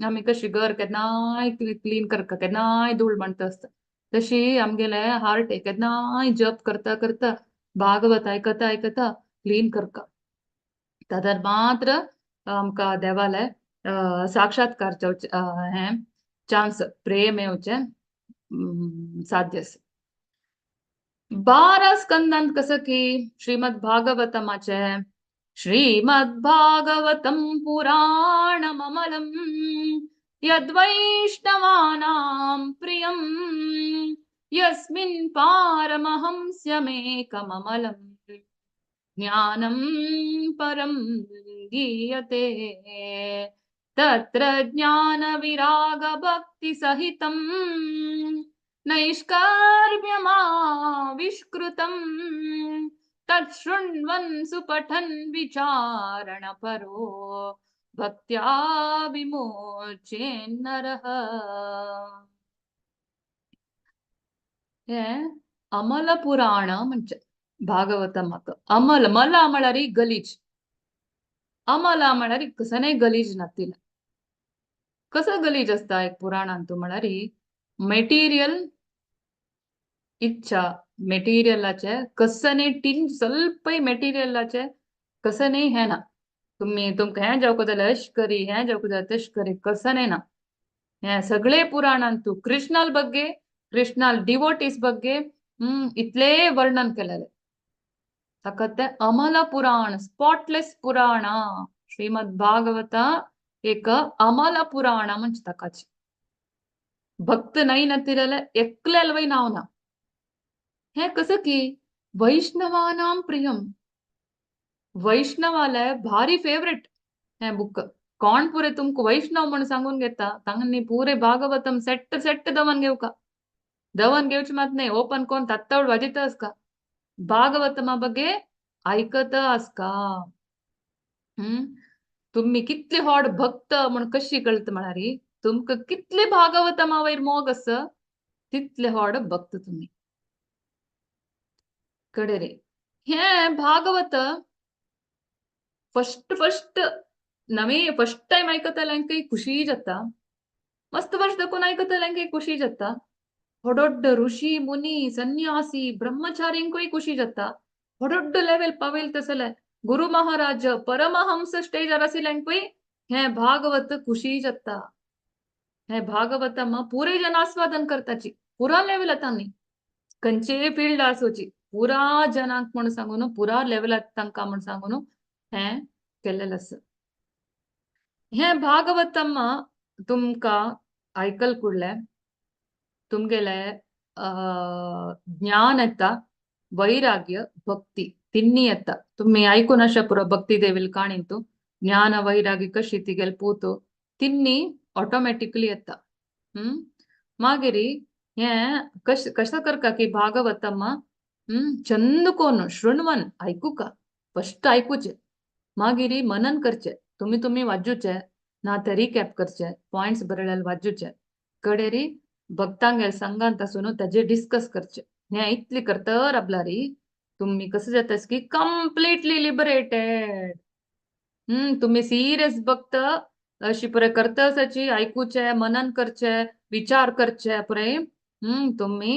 [SPEAKER 2] आमी कशी घर केन्नाय क्लीन करका, केन्नाय धूळ मांडटा आसता, तशी आमगेले हार्ट केन्नाय जप करता करता भागवत आयकता आयकता क्लीन करका, तादर मात्र आमकां देवाले साक्षात्कार जावचे हें चान्स प्रेम येवचें साध्य आसा. 12 स्कंदांत कसं की श्रीमद भागवतमाचे श्रीमद् भागवतं पुराणममलं यद्वैष्णवानां प्रियं यस्मिन् पारमहंस्यमेकममलं ज्ञानं परं गीयते तत्र ज्ञानविरागभक्तिसहितं नैष्कर्म्यमाविष्कृतं तत् सुपठन् विचारणपरो भक्त्या विमोचेन्नरः. हे अमल पुराण म्हणजे भागवतमाक अमल मला म्हळ्यार गलीज, अमला म्हळ्यार कसनय गलीज नातिला. कसो गलीज आसता एक पुराणांतू म्हळ्यार मेटिरियल इच्छा, मेटिरियलाचे कसने टिंज स्वल्पय मेटिरियलाचे कसने हें ना. तुमी तुमकां हें जावंक जाल्यार अश करी, हें जावंक जाल्यार तश करी, कसने ना. हें सगळे पुराणांतू कृष्णाल ಬಗ್ಗೆ, कृष्णाल डिवोटीस ಬಗ್ಗೆ इतले वर्णन केलेले. ताका तें अमल पुराण, स्पॉटलेस पुराण. श्रीमद भागवत एक अमल पुराण म्हणजे ताकाची. भक्त नाही नातिलेले एकल्यालवय नांव ना. हें कसं की वैष्णवानां प्रियम, वैष्णवाले भारी फेवरेट हें बुक. कोण पुरे तुमकां वैष्णव म्हण सांगून घेता तांणी पुरे भागवतम सेट्ट सेट्ट दवन घेवका. दवन घेवचे मात न्हय, ओपन कोन्न तात्तावड वाजयता आसका, भागवतमा ಬಗ್ಗೆ आयकता आसका. तुमी कितले व्हड भक्त म्हण कशी कळटा म्हळ्यार तुमकां कितले भागवतमा वयर मोग आसा तितले व्हड भक्त तुमी. कडे रे हें भागवत फर्स्ट फर्स्ट नवे फर्स्ट टायम आयकतल्यांकय खुशी जाता, मस्त वर्स दाखोवन आयकतल्यांकय खुशी जाता, व्हड ऋषी मुनी संन्यासी ब्रह्मचारींकूय खुशी जाता, व्हड लेवल पावयल तसले गुरु महाराज परमहंस स्टेजार आशिल्ल्यांकूय हें भागवत खुशी जाता. हें भागवतम पुरे जन आस्वादन करताची, पुरा लेवल तांणी खंयचेय फिल्ड आसोची पुरा जनांक म्हण सांगून पुरा लेवलात तांकां म्हण सांगून हें केल्लेलें आसा. हें भागवतम तुमकां आयकल कुडलें तुमगेले ज्ञान येता, वैराग्य भक्ती तिन्नी येता. तुमी आयकून आशा पुरो भक्ती देवील काणींतू ज्ञान वैराग्य कशी तिगेल पूत तिन्नी ऑटोमॅटिकली येता. मागीर हें कश कसो करका की भागवतम चंद कोन शृण्वन आयकुका, फस्ट आयकुचें, मागीर मनन करचें, तुमी तुमी वाजूचे ना ते रिकॅप करचे, पॉयंट्स बरयलेले वाजूचे, कडेरी भक्तांगेल संघांत आसून ताजेर डिस्कस करचे. हें इतली करतर आपल्यारी तुमी कसं जाता की कंप्लिटली लिबरेटेड. तुमी सिरियस भक्त अशी पुरे करतसाची आयकुचे, मनन करचे, विचार करचे पुरे. तुमी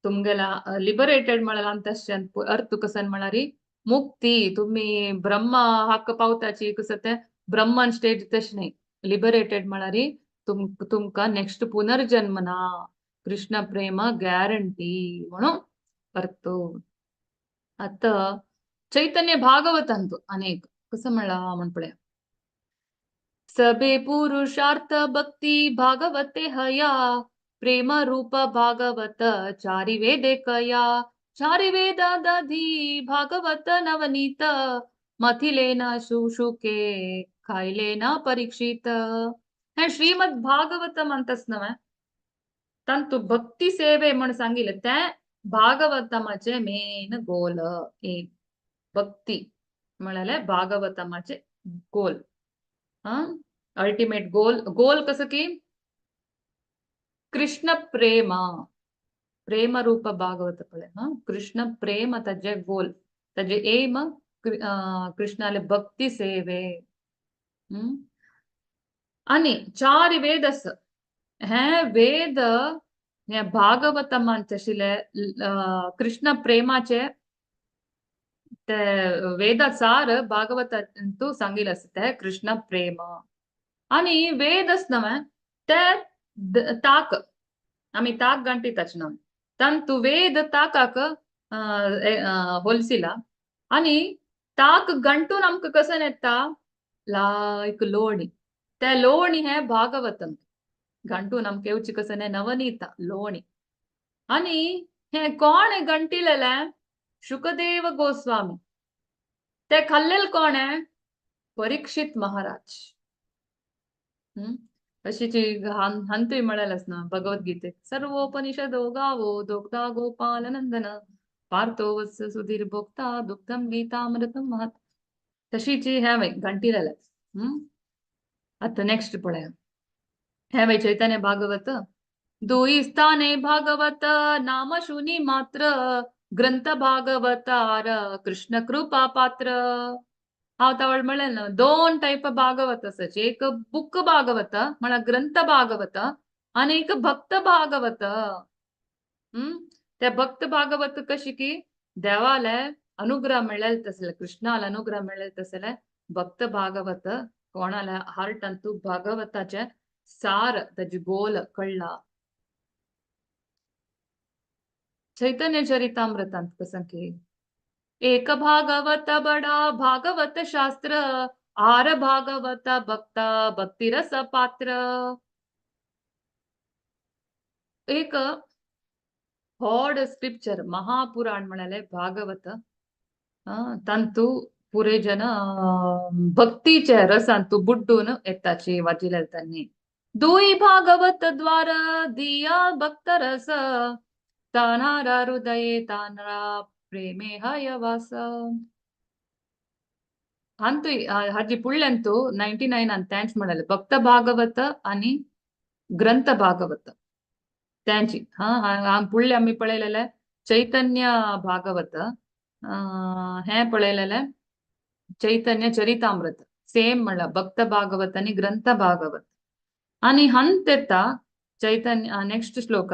[SPEAKER 2] तुमगेला लिबरेटेड म्हळ्यार तशें अर्थ कसन म्हळ्यार मुक्ती, तुमी ब्रह्म हक्क पावताची कसं तें ब्रह्मन स्टेज तशें न्हय. लिबरेटेड म्हळ्यार तुमकां नेक्स्ट पुनर्जन्म ना, कृष्ण प्रेम ग्यारंटी म्हणून अर्थ. आतां चैतन्य भागवतांतू अनेक कसं म्हणला म्हण पळया. सबे पुरुषार्थ भक्ती भागवते हया, प्रेम रूप भागवत चारि वेदे कया, चारि वेद दधी भागवत नवनीत, मथिले न शुशुके खायले न परीक्षित. हें श्रीमद भागवत म्हणतास नव्हे तांतू भक्ती सेवे म्हण सांगिल्लें तें भागवतमाचें मेन गोल. एम भक्ती म्हळ्यार भागवतमाचें गोल. Ultimate goal. गोल कसं की कृष्ण प्रेम, प्रेम रूप भागवत पळय. कृष्ण प्रेम ताजें गोल, ताजें एम कृष्णाले भक्ती सेवे. आनी चार वेद आसा. हे वेद हे भागवतमांत आशिल्ले कृष्ण प्रेमाचे ते वेदाचार भागवतांतू सांगिल्लें आसा ते कृष्ण प्रेम. आनी वेद आसा न्हय ते ताक, आमी ताक गांठीताच न्हय, तांतू वेद ताकाक होलसिला आनी ताक गंटून आमकां कसो येता लायक लोणी. ते लोणी हे भागवतम गंटून आमकां येवची कसं नवनीता लोणी. आनी हे कोण गंटिलेलें? शुकदेव गोस्वामी. ते खाल्लेल कोण आहे? परीक्षित महाराज. अशीची हंतूय म्हळेलेंच ना भगवद्गीतेत, सर्वोपनिषदो गावो दोग्धा गोपाल नंदन पार्थो वत्स सुधीर भोक्ता दुग्धम गीतामृतम महत्. तशीची हें वय घंटिलेलें. आतां नेक्स्ट पळया. हें वय चैतन्य भागवत. दुई स्थाने भागवत नाम शुनी मात्र, ग्रंथ भागवतार कृष्ण कृपा पात्र. हांव तावळ म्हणलें न्हू, दोन टायप भागवत आसाची. एक बुक भागवत म्हळ्यार ग्रंथ भागवत आनी एक भक्त भागवत. त्या भक्त भागवत कशी की देवाले अनुग्रह मेळ्ळेले तसले, कृष्णाले अनुग्रह मेळ्ळेले तसले भक्त भागवत कोणाल्या हार्टांतू भागवताचे सार ताजी गोल कळ्ळा. चैतन्य चरितामृतांत कसं की एक भागवत बडा भागवत शास्त्र आर भागवत भक्ता भक्तिरस पात्र. एक व्हड स्क्रिप्चर महापुराण म्हणाले भागवत. तांतू पुरे जन भक्तीचे रसांतू बुड्डून येताची वाजिले त्यांनी. दुई भागवत द्वार दिया भक्त रस तानारा हृदये तानरा प्रेमे हयवास. अंतू हाजी पुडल्यांतू 99 आन तेंच म्हणाले भक्त भागवत आनी ग्रंथ भागवत त्यांची. हा हा पुडले आमी पळयलेले चैतन्य भागवत, हे पळयलेले चैतन्य चरितामृत सेम म्हणला भक्त भागवत आनी ग्रंथ भागवत. आनी हंत येता चैतन्य नेक्स्ट श्लोक.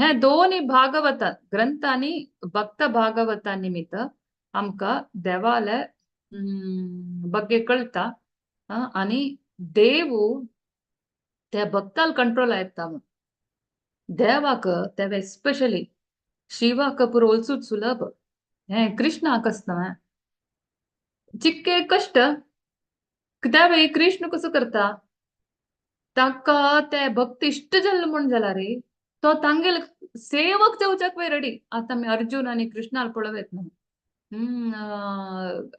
[SPEAKER 2] हे दोन्ही भागवत ग्रंथ आनी भक्त भागवता निमित्त आमकां देवाले ಬಗ್ಗೆ कळटा आनी देव त्या भक्ताल कंट्रोल येता. देवाक तेवे एस्पेशली शिवाक पुरो वचूच सुलभ हें कृष्णाक आसता चिक्के कश्ट. त्यावेळी कृष्ण कसो करता, ताका ते भक्त इश्ट जाल्लो म्हूण जाला रे तो तांगेले सेवक जावच्याक वय रेडी. आतां आमी अर्जुन आनी कृष्णाल पळोवयत न्हू.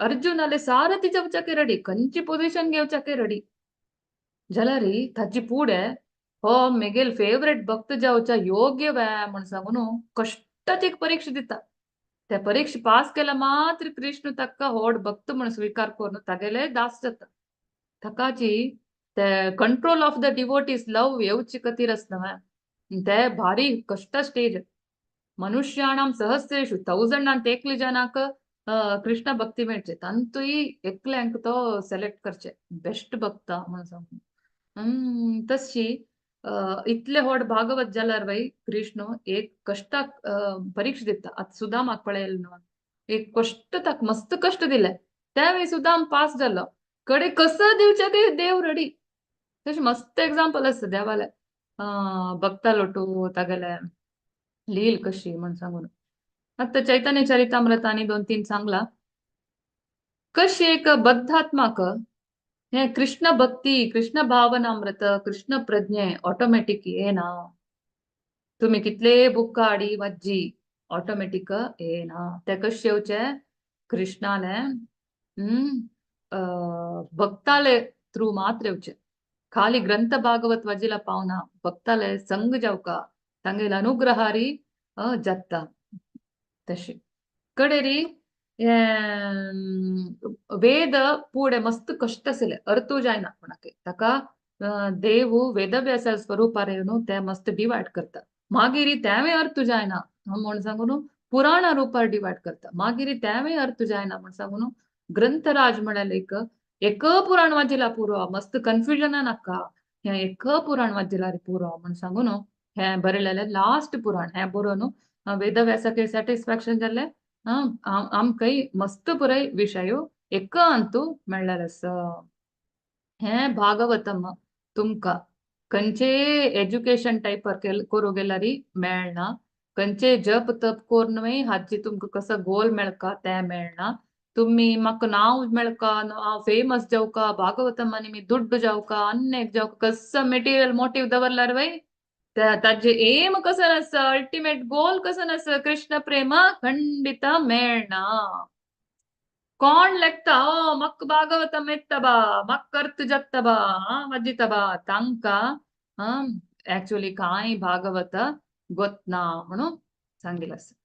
[SPEAKER 2] अर्जुनाले सारथी जावच्याक रेडी, खंयची पोझिशन घेवच्याक रेडी जाल्यार ताची पुढे हो मेगेल फेवरेट भक्त जावच्या योग्य वे म्हण सांगून कश्टाची एक परीक्षा दिता. त्या परीक्षा पास केल्या मात्र कृष्ण ताका व्हड भक्त म्हण स्वीकार करून तागेले दास जाता. ताकाची ते control of the devotees love येवची खातीर आसता ते भारी कश्ट स्टेज. मनुष्याणाम सहस्रेषु थावजंडांत एकले जनाक कृष्ण भक्ती मेळचे तांतूय एकल्यांक तो सिलेक्ट करचे बेस्ट भक्त म्हणून सांगून. तशी इतले व्हड भागवत जाल्यार बाई कृष्ण एक कश्टाक परीक्षा दिता. आतां सुदामाक पळयलें न्हू, एक कश्ट ताका मस्त कश्ट दिले त्यावेळी सुदाम पास जालो. कडे कसं दिवच्या ते देव रेडी. तशें मस्त एग्जाम्पल आसता देवाले भक्ता लोटू तागेले लील कशी म्हण सांगून. आतां चैतन्य चरितामृत आनी दोन तीन सांगला कशी एक बद्धात्माक हे कृष्ण भक्ती कृष्ण भावनामृत कृष्ण प्रज्ञे ऑटोमॅटिक येना. तुम्ही कितले बुक हाडी वाजी ऑटोमॅटिक येना. ते कशें येवचे कृष्णाले भक्ताले थ्रू मात्र येवचे. खाली ग्रंथ भागवत वाजिला पावना, भक्ताले संग जावका तांगेले अनुग्रहारी जाता. तशें कडेरी वेद पुढे मस्त कश्ट आसले अर्थ जायना कोणाक. ताका देव वेदव्यासा स्वरूपार येवन ते मस्त डिवायड करता. मागीर तेंवूय अर्थ जायना म्हूण सांगून पुराणा रुपार डिवायड करता. मागीर तेंवूय अर्थ जायना म्हूण सांगून ग्रंथराज म्हळ्यार एक एक पुराण वाजिला पुरो मस्त कन्फ्युजन नाका हें एक पुराण वाजिला पुरो म्हूण सांगून हें बरयलेलें लास्ट पुराण. हें बरोवन वेदव्यासाक सॅटिस्फॅक्शन जालें. आमकांय मस्त पुराय विशय एक अंतू मेळ्ळेलें आसा. हें भागवतम तुमकां खंयचे एज्युकेशन टायपार करूं गेल्यार मेळना. खंयचे जप तप करून हाची तुमकां कसो गोल मेळका तें मेळना. तुम्ही म्हाका नांव मेळका, हांव फेमस जावका, भागवतम आनी मी दुड्ड जावका, अन्नेक जावका, कसो मेटेरियल मोटीव दवरल्यार वय ताजे एम कसो आसा, अल्टिमेट गोल कसो आसा, कृष्ण प्रेम खंडित मेळना. कोण लेखता ओ म्हाका भागवतम येता बा, म्हाका अर्थ जाता बा, वाजिता बा, तांकां एक्चुअली कांय भागवत गोतना म्हणून सांगिल्लें आसा.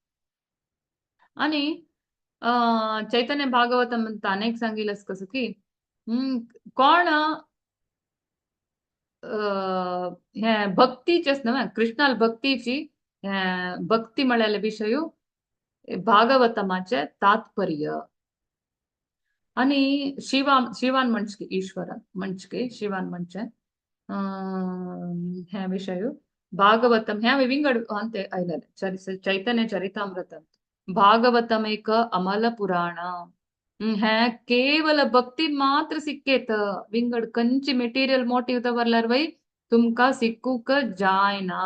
[SPEAKER 2] आनी चैतन्य भागवतम अनेक सांगिल्लें आसा कसो की कोण हे भक्तीचे आसता न्हू कृष्णाल भक्तीची भक्ती म्हळ्यार विशय भागवतमाचे तात्पर्य. आणि शिवा शिवान म्हणचे ईश्वरान म्हणचे शिवान म्हणचे ह्या विशय भागवतम ह्या विंगड अंते आयलेले चैतन्य चरितामृत. भागवतम एक अमल पुराण. ह्या केवल भक्ती मात्र सिक्केत विंगड कंची मेटेरियल मोटिव दवरल्यार वय तुमकां सिक्कूक जायना.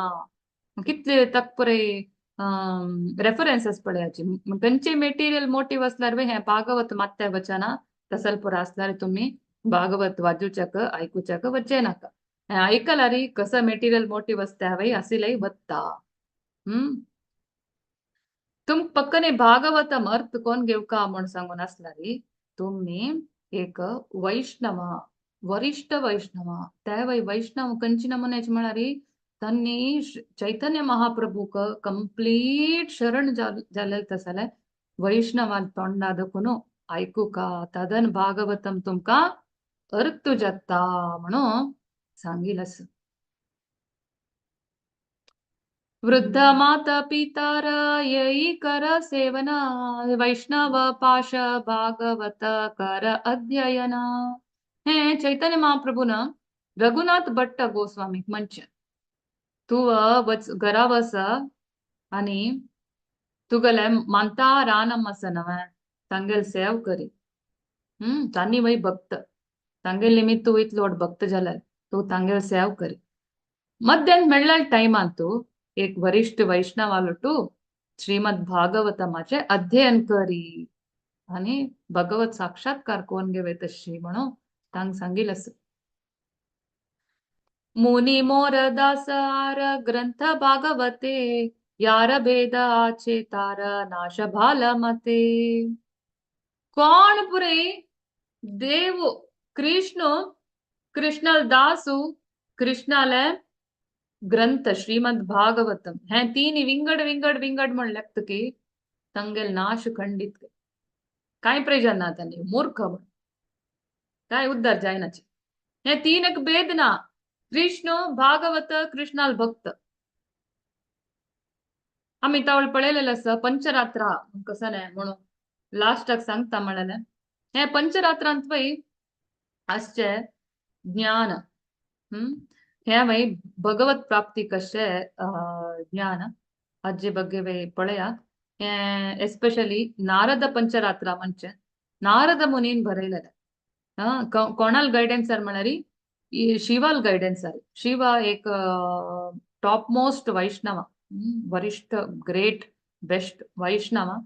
[SPEAKER 2] कितले तक रेफरन्सेस पळयाची खंयचे मेटेरियल मोटिव असल्यार वय हें भागवत मात्या वचना तसल पुरा असल्यार तुम्ही भागवत वाजूच्याक आयकुच्याक वचे नाका. हें आयकल्यार कसं मेटेरियल मोटिव असता वय असिलय वत्ता. तुम पक्कने भागवतम अर्थ कोण घेवका म्हण सांगून असल्यार तुम्ही एक वैष्णव वरिष्ठ वैष्णव त्या वय वैष्णव कंची नमुन्याची म्हळ्यार त्यांनी चैतन्य महाप्रभूक कंप्लीट शरण जालेल तसले वैष्णवान तोंडा दखून आयकुका तदन भागवतम तुमकां अर्थ जाता म्हणून सांगील आसा. वृद्ध माता पितार यई कर सेवना वैष्णव पाश भागवत कर अध्ययन. हे चैतन्य महाप्रभून रघुनाथ भट्ट गोस्वामी म्हणचे तूं वच घरा वच आनी तुगेले मानता रानम आसा न्हय तांगेल सेव करी. तांणी वय भक्त तांगेल निमित्त तूं इतलो व्हड भक्त जाल्यार तूं तांगेल सेव करी. मध्यान मेळ्ळ्या टायमान तूं एक वरिष्ठ वैष्णवालटू श्रीमद भागवतमाचे अध्ययन करी आणि भगवत साक्षात्कार कोण घेवे तशी म्हणून तांग सांगील आसा. मुनी मोर दासार ग्रंथ भागवते यार भेद आचे तार नाश भाल मते. कोण पुरे देव कृष्ण कृष्णाल दासू कृष्णाले ग्रंथ श्रीमद भागवतम हे तीन विंगड विंगड विंगड म्हण लागत की तांगेल नाश खंडित काय प्रयोजन ना तांणी मूर्ख म्हण काय उद्धार जायनाचे. हे तीन एक भेद ना कृष्ण भागवत कृष्णाल भक्त. आमी तावळ पळयलेलें आसा पंचरात्रा कसं न्हय म्हणून लास्टाक सांगता म्हणलें हे पंचरात्रांत पळय आसचे ज्ञान हे वय भगवत प्राप्ती कशें ज्ञान हाजे ಬಗ್ಗೆ वय पळया. हे एस्पेशली नारद पंचरात्र म्हणचे नारद मुनीन बरयलेलें. कोणाल गायडन्स म्हळ्यार शिवाल गायडन्स. शिव एक टॉप मोस्ट वैष्णव वरिष्ठ ग्रेट बेस्ट वैष्णव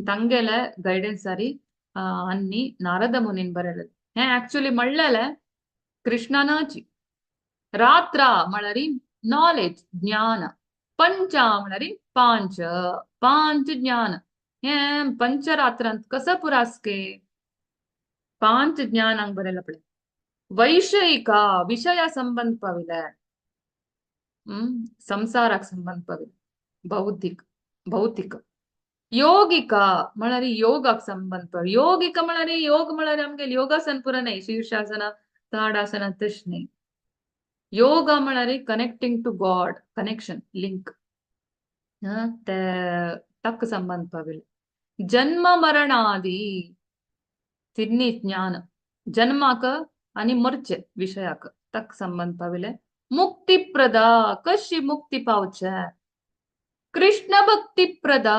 [SPEAKER 2] तांगेले गायडन्स अन्नी नारद मुनीन बरयलेलें. हे ऍक्च्युली म्हणलेलें कृष्णानाची रात्र म्हळ्यार नॉलेज ज्ञान पंच म्हळ्यार पांच पांच ज्ञान. हे पंचरात्रांत कसं पुरासके पांच ज्ञानांक बरयला पळय. वैषयिक विषया संबंध पाविले संसाराक संबंध पाविले बौद्धिक भौतिक योगिक म्हळ्यार योगाक संबंध पाविले. योगिक म्हळ्यार योग म्हळ्यार आमगेले योगासन पुरा न्हय शीर्षासन ताडासन तशें न्हय. योग म्हळ्यार connecting to God connection link ते तक संबंध पाविले. जन्म मरणादी तिन्ही ज्ञान जन्माक आणि मरचे विषयाक तक संबंध पाविले. मुक्तिप्रदा कशी मुक्ती पावचे कृष्ण भक्तिप्रदा.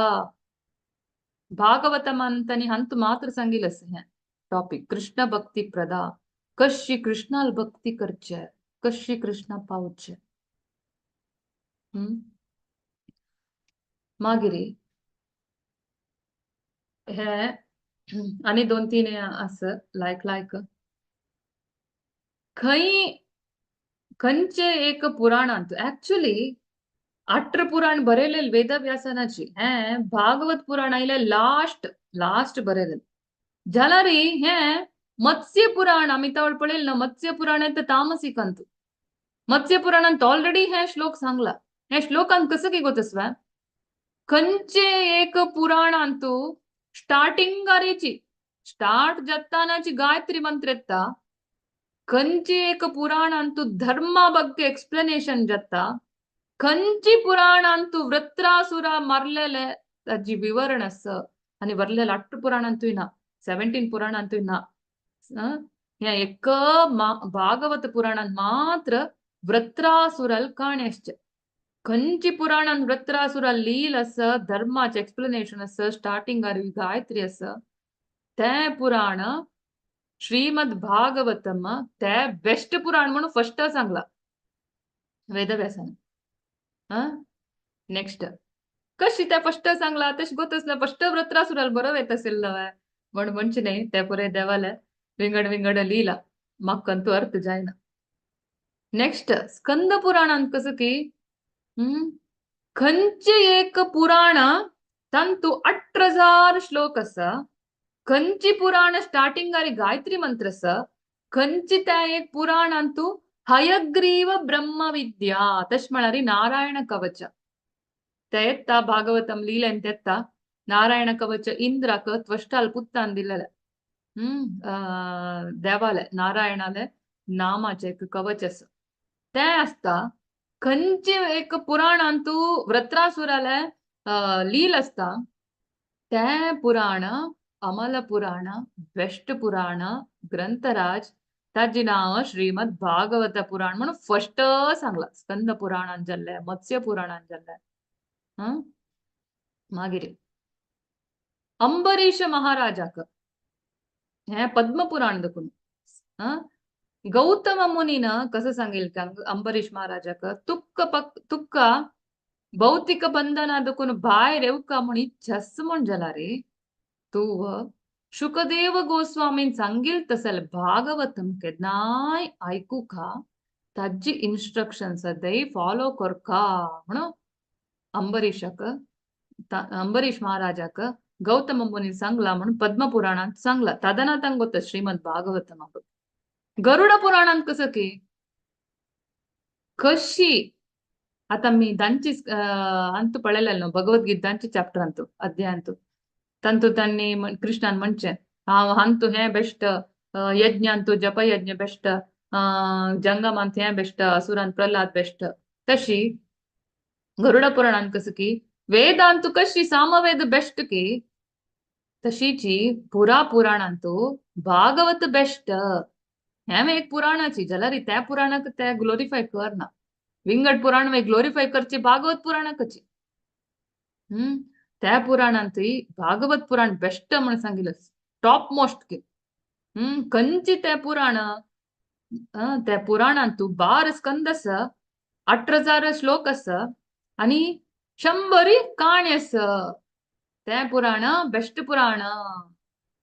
[SPEAKER 2] भागवतमांतनी हंत मात्र सांगिल असे हे टॉपिक कृष्ण भक्तिप्रदा कशी कृष्णाल भक्ती करचे कशी कृष्णा पावचे. मागीर हे आणि दोन तीन आस लायक लायक खंय खंयचे एक पुराणांत ऍक्च्युली 18 पुराण बरयलेले वेदव्यासानाची हे भागवत पुराण आयले लास्ट लास्ट बरयलेले जाल्यार हे मत्स्य पुराण आमी तावळ पळयलें ना मत्स्य पुराण तामसिक अंत मत्स्य पुराणांत ऑलरेडी हे श्लोक सांगला. हे श्लोकांत कसं की गोतस्वा खंयचे एक पुराणांतू स्टार्टिंग गारेची स्टार्ट जातानाची गायत्री मंत्र येता खंयचे एक पुराणांतू धर्मा ಬಗ್ಗೆ एक्सप्लेनेशन जाता खंयची पुराणांतू वृत्रासुरा मारलेले ताजी विवरण आसा आणि वरलेले 8 पुराणांतूय ना 17 पुराणांतूय ना. ह्या एक भागवत पुराणान मात्र वृत्रासुरल काणी आसचे. खंयची पुराणान वृत्रासुरा लील आसा, धर्माचें एक्सप्लेनेशन आसा, स्टार्टिंगार गायत्री आसा, तें पुराण श्रीमद भागवतम ते बेस्ट पुराण म्हणून फर्स्ट सांगला वेदव्यासान. नेक्स्ट कशी त्या फर्स्ट सांगला तशी गोतच ना, फर्स्ट वृत्रासुराल बरो येत असेल म्हण म्हणचे न्ही. ते पुरे देवाले विंगड विंगड लीला म्हाका अर्थ जायना. नेक्स्ट स्कंद पुराणान कसं की खंयचे एक पुराण तांतू 18,000 श्लोक आसा, खंयची पुराण स्टार्टिंगार गायत्री मंत्र आसा, खंयची त्या एक पुराणांतू हयग्रीव ब्रह्मविद्या तशें म्हळ्यार नारायण कवच ते येता. भागवतम लीलेन तेत्ता नारायण कवच इंद्राक त्वष्टाल पुत्तान दिलेले देवाले नारायणाले नामाचे एक कवच आसा ते आसता. खंयचे एक पुराणांतू वृत्रासुराले लील आसता, ते पुराण अमल पुराण बेस्ट पुराण ग्रंथराज ताजी नांव श्रीमद भागवत पुराण म्हणून फर्स्ट सांगला स्कंद पुराणान जाल्ले, मत्स्य पुराणान जाल्ले. मागीर अंबरीश महाराजाक हे पद्म पुराण देखून गौतम मुनीन कसं सांगेल का अंबरीश महाराजाक, तुक्क पक तुक्का भौतिक बंधना देखून भायर येवका म्हण इच्छास म्हण जाला रे, तूं शुकदेव गोस्वामीन सांगील तसल भागवतम केन्नाय आयकुका, ताजी इन्स्ट्रक्शन सदैव फॉलो करका म्हणून अंबरीशाक अंबरीश महाराजाक गौतम मुनी सांगला म्हणून पद्म पुराणात सांगला. तादनातांग गोत श्रीमद भागवतम. गरुड पुराणात कसं की कशी आता मी दांची अंतू पळयलेलो भगवद्गीतांची चॅप्टर अंतू अध्याय अंतू ತಂತು ತನ್ನಿ ಕೃಷ್ಣನ್ ಮುಂಚೆ ಹಂತು ಹೇ ಬೆಸ್ಟ್, ಯಜ್ಞ ಅಂತು ಜಪ ಯಜ್ಞ ಬೆಸ್ಟ್, ಜಂಗಮ ಅಂತ हे बेस्ट, असुरान प्रल्हाद बेस्ट. तशी गरुड पुराणान कसं की वेदांतु कशी सामवेद बेस्ट की तशीची पुरा पुराणांतु भागवत बेस्ट. हें एक पुराणाची जाल्यार त्या पुराणाक ते ग्लोरिफाय करना. विंगड पुराण ग्लोरिफाय करचे भागवत पुराणाकची. त्या पुराणांतूय भागवत पुराण बेस्ट म्हणून सांगितलं, टॉप मोस्ट की. खंयची ते पुराण त्या पुराणांतु 12 स्कंद आसा, 18,000 श्लोक आसा आणि 100 काणी आसा. ते पुराण बेस्ट पुराण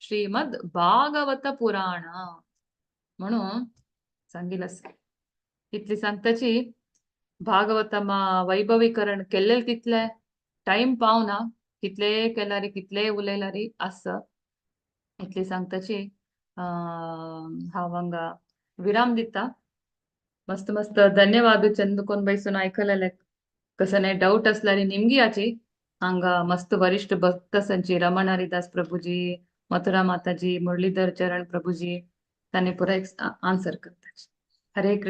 [SPEAKER 2] श्रीमद भागवत पुराण म्हणून सांगितलं आसा. इतली सांगताची भागवतमा वैभवीकरण केल्लें तितले टाइम पावना, कितले केल्यारी कितले उलयल्यारी आसा. इतली सांगताची हांव हांगा विराम दिता. मस्त मस्त धन्यवाद चंद कोण बैसून आयकलेले. कसं नाही डाऊट असल्यारी निमगी याची हांगा मस्त वरिष्ठ भक्त संची रमण हरिदास प्रभुजी, मथुरा माताजी, मुरलीधर चरण प्रभुजी तांणी पुरा आन्सर करता. हरे कृष्ण.